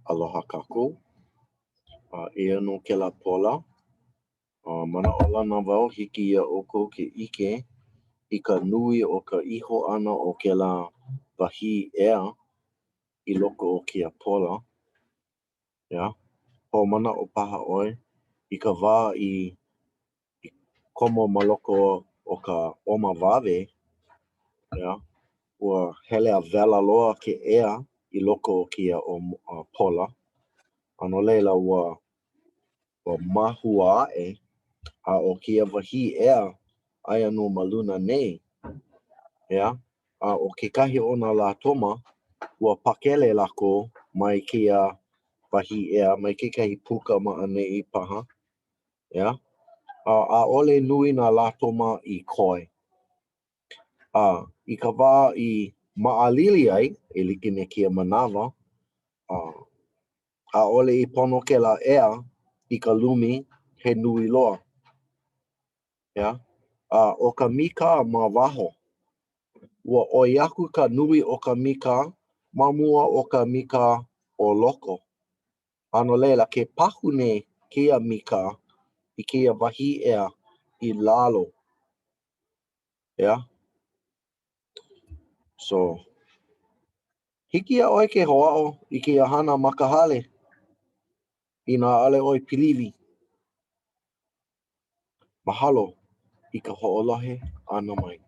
Aloha kākou. Eia nō kēlā pola. Manaʻolana wau hiki iā ʻoukou ke ʻike i ka nui o ka iho ʻana o kēlā wahī ea i loko o kēia pola. ʻEā? Hoʻomanaʻo paha ʻoe i ka wā i komo ma loko o ka ʻōmawawe, ʻeā, ua hele a wela loa ke ea i loko o kēia pola. A no laila, ua ua māhua aʻe, a ʻo kēia wahī ea, aia nō ma luna nei, ʻeā? A ʻo kekahi o nā lātoma, ua pakele lākou mai kēia wahī ea, mai kekahi puka ma ʻaneʻi paha, ʻeā? A ʻaʻole nui nā lātoma i koe. A i ka wā i maʻalili ai, e like me kēia manawa, a ʻaʻole i pono kēlā ea i ka lumi he nui loa. ʻEā? A ʻo ka mīkā ma waho, ua ʻoi aku ka nui o ka mīkā ma mua o ka mīkā o loko. A no laila, ke pahu nei kēia mīkā i kēia wahī ea i lalo. ʻEā? So, hiki iā ʻoe ke hoʻāʻo i kēia hana ma ka hale inā ʻaʻole ʻoe piliwi. Mahalo i ka hoʻolohe ʻana mai.